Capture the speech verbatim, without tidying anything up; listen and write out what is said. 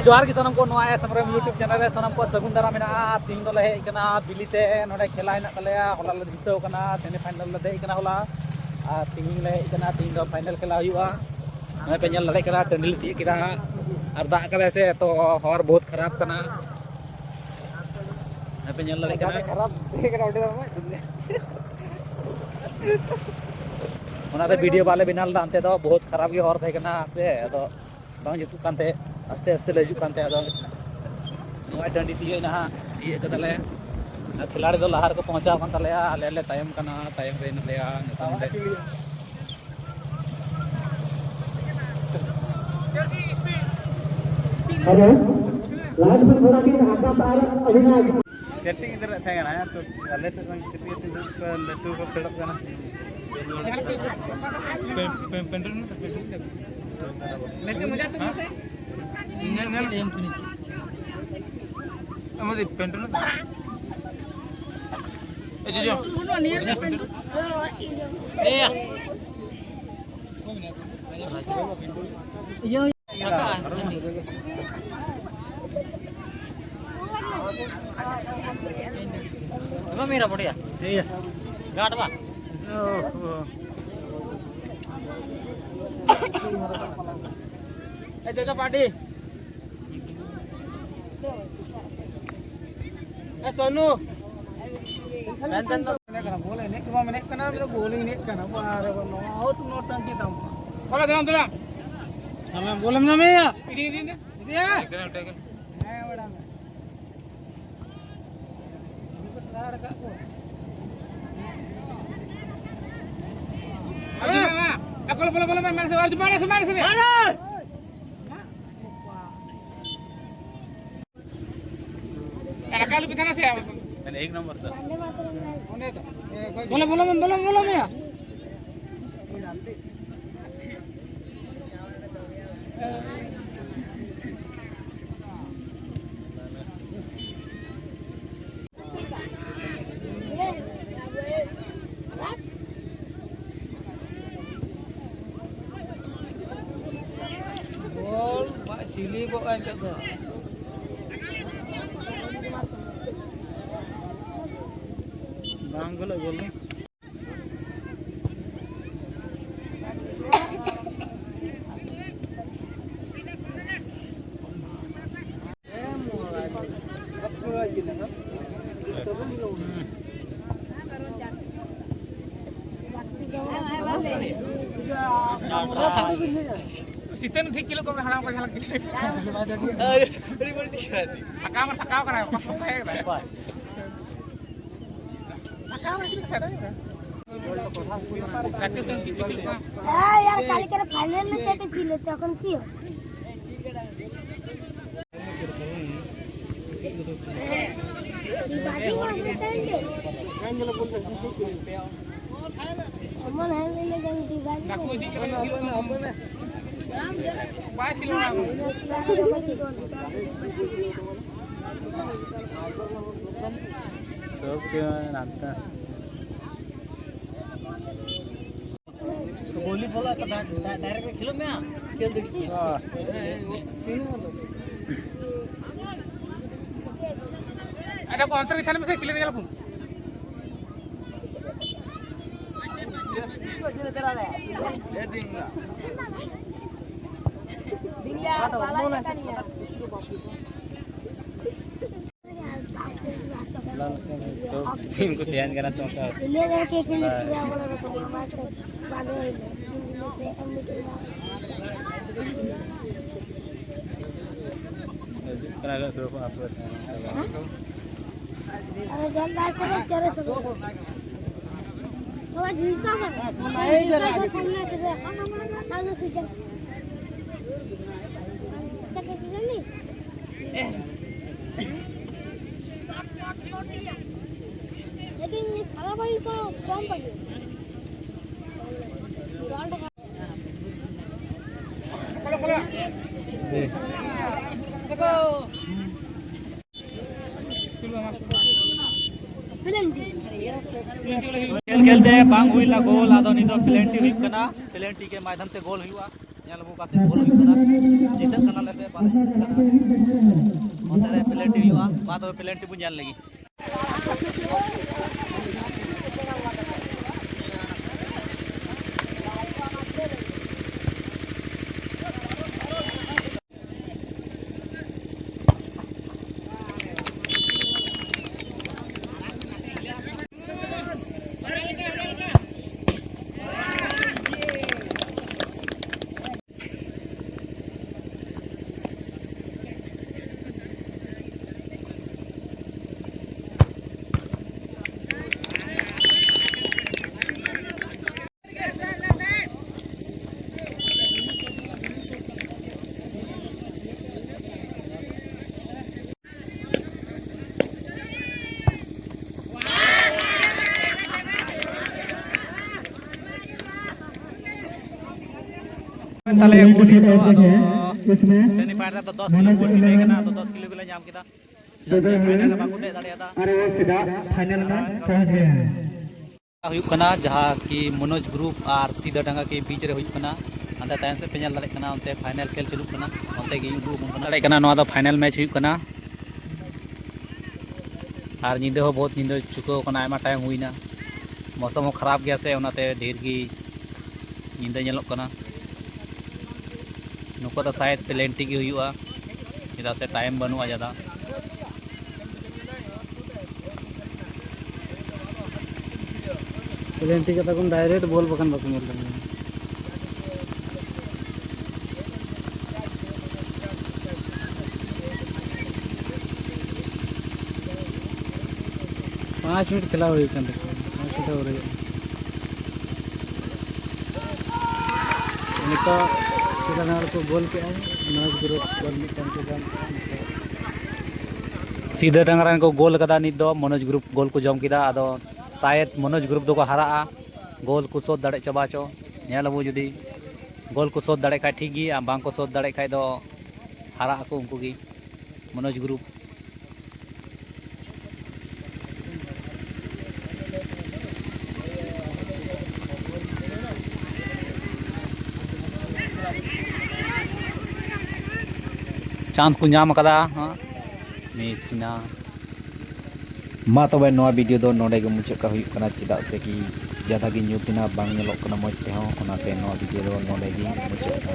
ᱡᱚᱦᱟᱨ ᱜᱮ ᱥᱟᱱᱟᱢ ᱠᱚ, ᱱᱚᱣᱟ ᱮᱥ ᱦᱮᱢᱵᱨᱚᱢ YouTube ᱪᱮᱱᱮᱞ ᱨᱮ ᱥᱟᱱᱟᱢ ᱠᱚ ᱥᱟᱹᱜᱩᱱ ᱫᱟᱨᱟᱢ ᱢᱮᱱᱟᱜᱼᱟ᱾ ᱛᱤᱦᱤᱧ ᱫᱚᱞᱮ ᱦᱮᱡ ᱟᱠᱟᱱᱟ ᱵᱤᱞᱤ ᱛᱮ, ᱱᱚᱰᱮ ᱠᱷᱮᱞᱟ ᱦᱮᱱᱟᱜ ᱛᱟᱞᱮᱭᱟ᱾ ᱦᱚᱞᱟ ᱞᱮ ᱡᱤᱛᱟᱹᱣ ᱟᱠᱟᱱᱟ, ᱥᱮᱢᱤ ᱯᱷᱟᱭᱱᱟᱞ ᱞᱮ ᱫᱮᱡ ᱟᱠᱟᱱᱟ ᱦᱚᱞᱟ, ᱟᱨ ᱛᱤᱦᱤᱧ ᱞᱮ ᱦᱮᱡ ᱟᱠᱟᱱᱟ᱾ ᱛᱤᱦᱤᱧ ᱫᱚ ᱯᱷᱟᱭᱱᱟᱞ ᱠᱷᱮᱞᱟ ᱦᱩᱭᱩᱜᱼᱟ᱾ ᱱᱚᱜᱼᱚᱭ ᱯᱮ ᱧᱮᱞ ᱫᱟᱲᱮᱭᱟᱜ ᱠᱟᱱᱟ, ᱴᱟᱺᱰᱤ ᱞᱮ ᱛᱤᱭᱳᱜ ᱠᱮᱫᱟ ᱦᱟᱸᱜ, ᱟᱨ ᱫᱟᱜ ᱠᱟᱫᱟᱭ ᱥᱮ, ᱛᱚ ᱦᱚᱨ ᱵᱚᱦᱩᱛ ᱠᱷᱟᱨᱟᱯ ᱠᱟᱱᱟ᱾ ᱱᱚᱜᱼᱚᱭ ᱯᱮ ᱧᱮᱞ ᱫᱟᱲᱮᱭᱟᱜ ᱠᱟᱱᱟ᱾ ᱠᱷᱟᱨᱟᱯ ᱛᱟᱦᱮᱸ ᱠᱟᱱᱟ ᱚᱸᱰᱮ ᱫᱚ᱾ ᱚᱱᱟᱛᱮ ᱵᱷᱤᱰᱤᱭᱳ ᱵᱟᱞᱮ ᱵᱮᱱᱟᱣ ᱞᱮᱫᱟ, ᱚᱱᱛᱮ ᱫᱚ ᱵᱚᱦᱩᱛ ᱠᱷᱟᱨᱟᱯ ᱜᱮ ᱦᱚᱨ ᱛᱟᱦᱮᱸ ᱠᱟᱱᱟ ᱥᱮ, ᱟᱫᱚ ᱵᱟᱝ ᱡᱩᱛᱩᱜ ᱠᱟᱱ ᱛᱟᱦᱮᱸᱫ, ᱟᱥᱛᱮ ᱟᱥᱛᱮ ᱞᱮ ᱦᱤᱡᱩᱜ ᱠᱟᱱ ᱛᱟᱦᱮᱸᱫ᱾ ᱟᱫᱚ ᱱᱚᱜᱼᱚᱭ ᱴᱟᱺᱰᱤ ᱛᱤᱭᱳᱜ ᱮᱱᱟ ᱦᱟᱸᱜ, ᱛᱤᱭᱳᱜ ᱠᱟᱫᱟᱞᱮ᱾ ᱟᱨ ᱠᱷᱤᱞᱟᱲᱤ ᱫᱚ ᱞᱟᱦᱟ ᱨᱮᱠᱚ ᱯᱳᱸᱣᱪᱷᱟᱣ ᱟᱠᱟᱱ ᱛᱟᱞᱮᱭᱟ, ᱟᱞᱮ ᱞᱮ ᱛᱟᱭᱚᱢ ᱠᱟᱱᱟ, ᱛᱟᱭᱚᱢ ᱨᱮ ᱦᱮᱱᱟᱜ ᱞᱮᱭᱟ ᱱᱤᱛᱚᱜ ᱱᱚᱸᱰᱮ᱾ ᱦᱮᱞᱳ, ᱞᱟᱭᱤᱵᱷ ᱥᱮ ᱛᱷᱚᱲᱟ ᱫᱤᱱ ᱟᱠᱟᱥ ᱟᱨ ᱚᱵᱷᱤᱱᱟᱥ᱾ ᱠᱟᱹᱴᱤᱡ ᱜᱤᱫᱽᱨᱟᱹ ᱛᱟᱦᱮᱸ ᱠᱟᱱᱟ, ᱛᱚ ᱟᱞᱮ ᱴᱷᱮᱱ ᱠᱷᱚᱱ ᱠᱟᱹᱴᱤᱡ ᱠᱟᱹᱴᱤᱡ ᱠᱚ ᱞᱟᱹᱴᱩ ᱠᱚ ᱠᱷᱮᱞᱚᱜ ᱠᱟᱱᱟ᱾ ᱯᱮ-, ᱯᱮ-, ᱯᱮᱱᱴ ᱨᱮᱱᱟᱜ ᱯᱮᱱᱴ ᱨᱮᱱᱟᱜ? ᱧᱮᱞ, ᱧᱮᱞ᱾ ᱮᱢ ᱫᱤ, ᱯᱮᱱᱴ ᱨᱮᱱᱟᱜ? ᱮ, ᱡᱚᱡᱚ᱾ ᱮᱭᱟ᱾ ᱮᱢᱟ ᱢᱮᱨᱟ ᱵᱚᱰᱤᱭᱟ᱾ ᱜᱟᱰ ᱵᱟ᱾ ᱮ ᱡᱚᱡᱚ ᱯᱟᱰᱤ᱾ ᱮ ᱥᱚᱱᱩ᱾ ᱢᱮᱱᱮᱫ ᱠᱟᱱᱟ, ᱵᱚᱞ ᱮᱱᱮᱡ ᱠᱚ ᱵᱟᱢ ᱮᱱᱮᱡ ᱠᱟᱱᱟ, ᱢᱮᱱᱫᱟ ᱵᱚᱞ ᱮᱱᱮᱡ ᱠᱟᱱᱟ᱾ ᱵᱟᱨᱮ ᱵᱟᱨ ᱱᱚᱣᱟ ᱦᱚᱸ ᱱᱚ ᱴᱟᱝᱠᱤ ᱫᱟᱢ᱾ ᱵᱚᱞ ᱮᱢ ᱧᱟᱢᱮᱭᱟ? ᱤᱫᱤ, ᱤᱫᱤ, ᱤᱫᱤ᱾ ᱦᱮᱸ, ᱵᱟᱲᱟ ᱢᱮ᱾ ᱵᱚᱞᱚ, ᱵᱚᱞᱚ, ᱵᱚᱞᱚ, ᱢᱟᱨᱮ ᱥᱮ, ᱢᱟᱨᱮ ᱥᱮ, ᱢᱟᱨᱮ ᱥᱮ᱾ ᱨᱟᱠᱟᱵ ᱞᱩᱯᱤ ᱛᱟᱦᱮᱱᱟ ᱥᱮ? ᱢᱟᱱᱮ ᱮᱠ ᱱᱚᱢᱵᱚᱨ ᱫᱚ᱾ ᱵᱚᱞᱚ, ᱵᱚᱞᱚ, ᱵᱚᱞᱚ, ᱵᱚᱞᱚ ᱢᱮᱭᱟ᱾ ᱵᱚᱞ ᱵᱟᱭ ᱪᱤᱞᱤ ᱜᱚᱜ ᱟᱭ ᱱᱤᱛᱚᱜ ᱫᱚ? ᱵᱟᱝ ᱜᱚᱞᱚᱜ ᱜᱚᱞ ᱫᱚ᱾ ᱥᱤᱛᱟᱹᱱ ᱴᱷᱤᱠ ᱠᱤᱞᱳ ᱠᱚᱢ ᱦᱟᱲᱟᱢ ᱠᱚ ᱡᱟᱦᱟᱸ ᱞᱮᱠᱟ᱾ ᱟᱹᱰᱤ ᱵᱟᱹᱲᱛᱤ᱾ ᱛᱷᱟᱠᱟᱣ ᱢᱟ ᱛᱷᱟᱠᱟᱣ ᱠᱟᱱᱟᱭ, ᱚᱠᱟ ᱥᱚᱢᱚᱭ ᱠᱟᱱᱟᱭ᱾ ᱛᱷᱟᱠᱟᱣ ᱢᱟ ᱪᱮᱫ ᱥᱟᱰᱮ ᱠᱟᱱᱟ? ᱯᱨᱮᱠᱴᱤᱥ ᱴᱤᱢ ᱪᱮᱫ ᱠᱚ ᱠᱷᱮᱞ ᱠᱟᱱᱟ? হ্যাঁ, ইয়ার কালকে ফাইনাল চেপেছিল, তখন কি হয়? ᱵᱟᱭ ᱠᱷᱮᱞᱳᱜᱼᱟ᱾ ᱥᱚᱵ ᱜᱮ ᱱᱟᱱᱛᱮ᱾ ᱜᱳᱞᱤ ᱵᱚᱞ ᱮᱠᱴᱟ ᱰᱟ-, ᱰᱟ-, ᱰᱟᱭᱨᱮᱠᱴ ᱠᱷᱮᱞᱳᱜ ᱢᱮ, ᱠᱷᱮᱞ ᱫᱟᱲᱮᱜ ᱜᱮᱭᱟ᱾ ᱟᱪᱪᱷᱟ, ᱠᱚ ᱚᱱᱛᱮ ᱨᱮ ᱛᱟᱦᱮᱱ ᱢᱮᱥᱮ, ᱠᱷᱮᱞ ᱧᱮᱞ ᱠᱚᱢ᱾ ᱴᱤᱢ ᱠᱚ ᱛᱟᱦᱮᱱ ᱠᱟᱱᱟ ᱛᱚ, ᱚᱱᱠᱟ᱾ ᱦᱤᱡᱩᱜ ᱠᱟᱱᱟ ᱠᱚ ᱥᱩᱨ ᱠᱷᱚᱱ ᱟᱯᱮ᱾ ᱟᱨ ᱡᱚᱢ ᱫᱟ ᱥᱮ ᱪᱮᱫ ᱨᱮ ᱥᱩᱨ? ᱦᱳᱭ, ᱡᱷᱩᱢᱠᱟ ᱢᱟ᱾ ᱡᱷᱩᱢᱠᱟ ᱫᱚ ᱥᱟᱢᱱᱟ ᱨᱮ᱾ ᱟᱫᱚ ᱥᱩᱡᱟ᱾ ᱪᱮᱫ ᱠᱚ ᱥᱩᱡᱟ ᱱᱤ? लेकिन ये सारा भाई को कम पड़ी। ᱠᱷᱮᱞ ᱠᱷᱮᱞ ᱛᱮ ᱵᱟᱝ ᱦᱩᱭ ᱞᱮᱱᱟ ᱜᱳᱞ, ᱟᱫᱚ ᱱᱤᱛ ᱫᱚ ᱯᱮᱱᱟᱞᱴᱤ ᱦᱩᱭᱩᱜ ᱠᱟᱱᱟ, ᱯᱮᱱᱟᱞᱴᱤ ᱜᱮ ᱢᱟᱫᱽᱫᱷᱚᱢ ᱛᱮ ᱜᱳᱞ ᱦᱩᱭᱩᱜᱼᱟ᱾ ᱧᱮᱞ ᱟᱵᱚ ᱚᱠᱟ ᱥᱮᱫ ᱜᱳᱞ ᱦᱩᱭᱩᱜ ᱠᱟᱱᱟ, ᱡᱤᱛᱟᱹᱜ ᱠᱟᱱᱟᱞᱮ ᱥᱮ ᱵᱟᱞᱮ ᱡᱤᱛᱟᱹᱜ ᱠᱟᱱᱟ᱾ ᱚᱱᱛᱮ ᱨᱮ ᱯᱮᱱᱟᱞᱴᱤ ᱦᱩᱭᱩᱜᱼᱟ, ᱢᱟ ᱛᱚᱵᱮ ᱯᱮᱱᱟᱞᱴᱤ ᱵᱚᱱ ᱧᱮᱞ ᱞᱮᱜᱮ᱾ ᱛᱟᱦᱞᱮ ᱜᱳᱞ ᱦᱩᱭᱩᱜ ᱠᱟᱱᱟ, ᱟᱫᱚ ᱥᱮᱢᱤ ᱯᱷᱟᱭᱱᱟᱞ ᱨᱮᱫᱚ ᱫᱚᱥ ᱠᱤᱞᱳ ᱜᱳᱞ ᱢᱤᱞᱟᱹᱣ ᱠᱟᱱᱟ, ᱟᱫᱚ ᱫᱚᱥ ᱠᱤᱞᱳ ᱜᱮᱞᱮ ᱧᱟᱢ ᱠᱮᱫᱟ᱾ ᱪᱮᱫᱟᱜ ᱥᱮ ᱯᱷᱟᱭᱱᱟᱞ ᱨᱮ ᱵᱟᱠᱚ ᱫᱮᱡ ᱫᱟᱲᱮᱭᱟᱫᱟ᱾ ᱟᱨ ᱥᱤᱫᱷᱟ ᱯᱷᱟᱭᱱᱟᱞ ᱢᱮ ᱯᱚᱦᱚᱸᱪ ᱜᱟᱭᱟ ᱦᱟᱭ᱾ ᱦᱩᱭᱩᱜ ᱠᱟᱱᱟ, ᱡᱟᱦᱟᱸ ᱠᱤ ᱢᱚᱱᱳᱡᱽ ᱜᱨᱩᱯ ᱟᱨ ᱥᱤᱫᱷᱟ ᱰᱟᱸᱜᱟ ᱠᱤ ᱵᱤᱪ ᱨᱮ ᱦᱩᱭᱩᱜ ᱠᱟᱱᱟ᱾ ᱦᱟᱱᱛᱮ ᱛᱟᱭᱚᱢ ᱥᱮᱫ ᱯᱮ ᱧᱮᱞ ᱫᱟᱲᱮᱭᱟᱜ ᱠᱟᱱᱟ, ᱚᱱᱛᱮ ᱯᱷᱟᱭᱱᱟᱞ ᱠᱷᱮᱞ ᱪᱟᱹᱞᱩᱜ ᱠᱟᱱᱟ, ᱚᱱᱛᱮ ᱜᱮ ᱩᱫᱩᱜ ᱟᱵᱚᱱ ᱠᱟᱱᱟ᱾ ᱫᱟᱲᱮᱭᱟᱜ ᱠᱟᱱᱟ, ᱱᱚᱣᱟ ᱫᱚ ᱯᱷᱟᱭᱱᱟᱞ ᱢᱮᱪ ᱦᱩᱭᱩᱜ ᱠᱟᱱᱟ᱾ ᱟᱨ ᱧᱤᱫᱟᱹ ᱦᱚᱸ ᱵᱚᱦᱩᱛ ᱧᱤᱫᱟᱹ ᱪᱩᱠᱟᱹᱣ ᱠᱟᱱᱟ, ᱟᱭᱢᱟ ᱴᱟᱭᱤᱢ ᱦᱩᱭᱱᱟ᱾ ᱢᱳᱥᱚᱢ ᱦᱚᱸ ᱠᱷᱟᱨᱟᱯ ᱜᱮᱭᱟ ᱥᱮ, ᱚᱱᱟᱛᱮ ᱰᱷᱮᱨ ᱜᱮ ᱧᱤᱫᱟᱹ ᱧᱮᱞᱚᱜ ᱠᱟᱱᱟ᱾ ᱱᱩᱠᱩ ᱫᱚ ᱥᱟᱭᱮᱫ ᱯᱮᱞᱮᱱᱴᱤ ᱜᱮ ᱦᱩᱭᱩᱜᱼᱟ, ᱪᱮᱫᱟᱜ ᱥᱮ ᱴᱟᱭᱤᱢ ᱵᱟᱹᱱᱩᱜᱼᱟ ᱡᱟᱫᱟ᱾ ᱯᱮᱞᱮᱱᱴᱤ ᱠᱟᱛᱷᱟ ᱠᱷᱚᱱ ᱰᱟᱭᱨᱮᱠᱴ ᱵᱚᱞ ᱵᱟᱠᱷᱟᱱ ᱵᱟᱠᱚ ᱧᱮᱞ ᱛᱟᱵᱚᱱᱟ᱾ ᱯᱟᱸᱪ ᱢᱤᱱᱤᱴ ᱠᱷᱮᱞᱟ ᱦᱩᱭ ᱠᱟᱱ ᱛᱟᱠᱚᱣᱟ, ᱯᱟᱸᱪ ᱢᱤᱱᱤᱴ ᱟᱹᱣᱨᱤ ᱦᱩᱭᱩᱜᱼᱟ᱾ ᱱᱤᱛᱚᱜ ᱥᱤᱫᱷᱟ ᱰᱟᱸᱜᱟ ᱨᱮᱠᱚ ᱜᱳᱞ ᱠᱮᱜᱼᱟ, ᱢᱚᱱᱳᱡᱽ ᱜᱨᱩᱯ ᱜᱳᱞ ᱢᱤᱫᱴᱟᱝ ᱠᱚ ᱡᱚᱢ ᱠᱮᱜᱼᱟ᱾ ᱥᱤᱫᱷᱟ ᱰᱟᱸᱜᱟ ᱨᱮᱱ ᱠᱚ ᱜᱳᱞ ᱠᱟᱫᱟ, ᱱᱤᱛ ᱫᱚ ᱢᱚᱱᱳᱡᱽ ᱜᱨᱩᱯ ᱜᱳᱞ ᱠᱚ ᱡᱚᱢ ᱠᱮᱫᱟ᱾ ᱟᱫᱚ ᱥᱟᱭᱮᱫ ᱢᱚᱱᱳᱡᱽ ᱜᱨᱩᱯ ᱫᱚᱠᱚ ᱦᱟᱨᱟᱜᱼᱟ, ᱜᱳᱞ ᱠᱚ ᱥᱳᱫᱷ ᱫᱟᱲᱮ ᱪᱟᱵᱟ ᱪᱚ᱾ ᱧᱮᱞ ᱟᱵᱚ, ᱡᱩᱫᱤ ᱜᱳᱞ ᱠᱚ ᱥᱳᱫᱷ ᱫᱟᱲᱮᱭᱟᱜ ᱠᱷᱟᱡ ᱴᱷᱤᱠ ᱜᱮ, ᱟᱨ ᱵᱟᱝ ᱠᱚ ᱥᱳᱫᱷ ᱫᱟᱲᱮᱭᱟᱜ ᱠᱷᱟᱡ ᱫᱚ ᱦᱟᱨᱟᱜ ᱟᱠᱚ ᱩᱱᱠᱩ ᱜᱮ, ᱢᱚᱱᱳᱡᱽ ᱜᱨᱩᱯ᱾ ᱪᱟᱱᱥ ᱠᱚ ᱧᱟᱢ ᱟᱠᱟᱫᱟ ᱦᱟᱸᱜ ᱢᱮᱥᱤᱱᱟ᱾ ᱢᱟ ᱛᱚᱵᱮ ᱱᱚᱣᱟ ᱵᱷᱤᱰᱤᱭᱳ ᱫᱚ ᱱᱚᱰᱮ ᱜᱮ ᱢᱩᱪᱟᱹᱫ ᱠᱟᱜ ᱦᱩᱭᱩᱜ ᱠᱟᱱᱟ, ᱪᱮᱫᱟᱜ ᱥᱮ ᱠᱤ ᱡᱟᱫᱟ ᱜᱮ ᱧᱩᱛ ᱮᱱᱟ, ᱵᱟᱝ ᱧᱮᱞᱚᱜ ᱠᱟᱱᱟ ᱢᱚᱡᱽ ᱛᱮᱦᱚᱸ, ᱚᱱᱟᱛᱮ ᱱᱚᱣᱟ ᱵᱷᱤᱰᱤᱭᱳ ᱫᱚ ᱱᱚᱰᱮ ᱜᱮ ᱢᱩᱪᱟᱹᱫ ᱮᱱᱟ᱾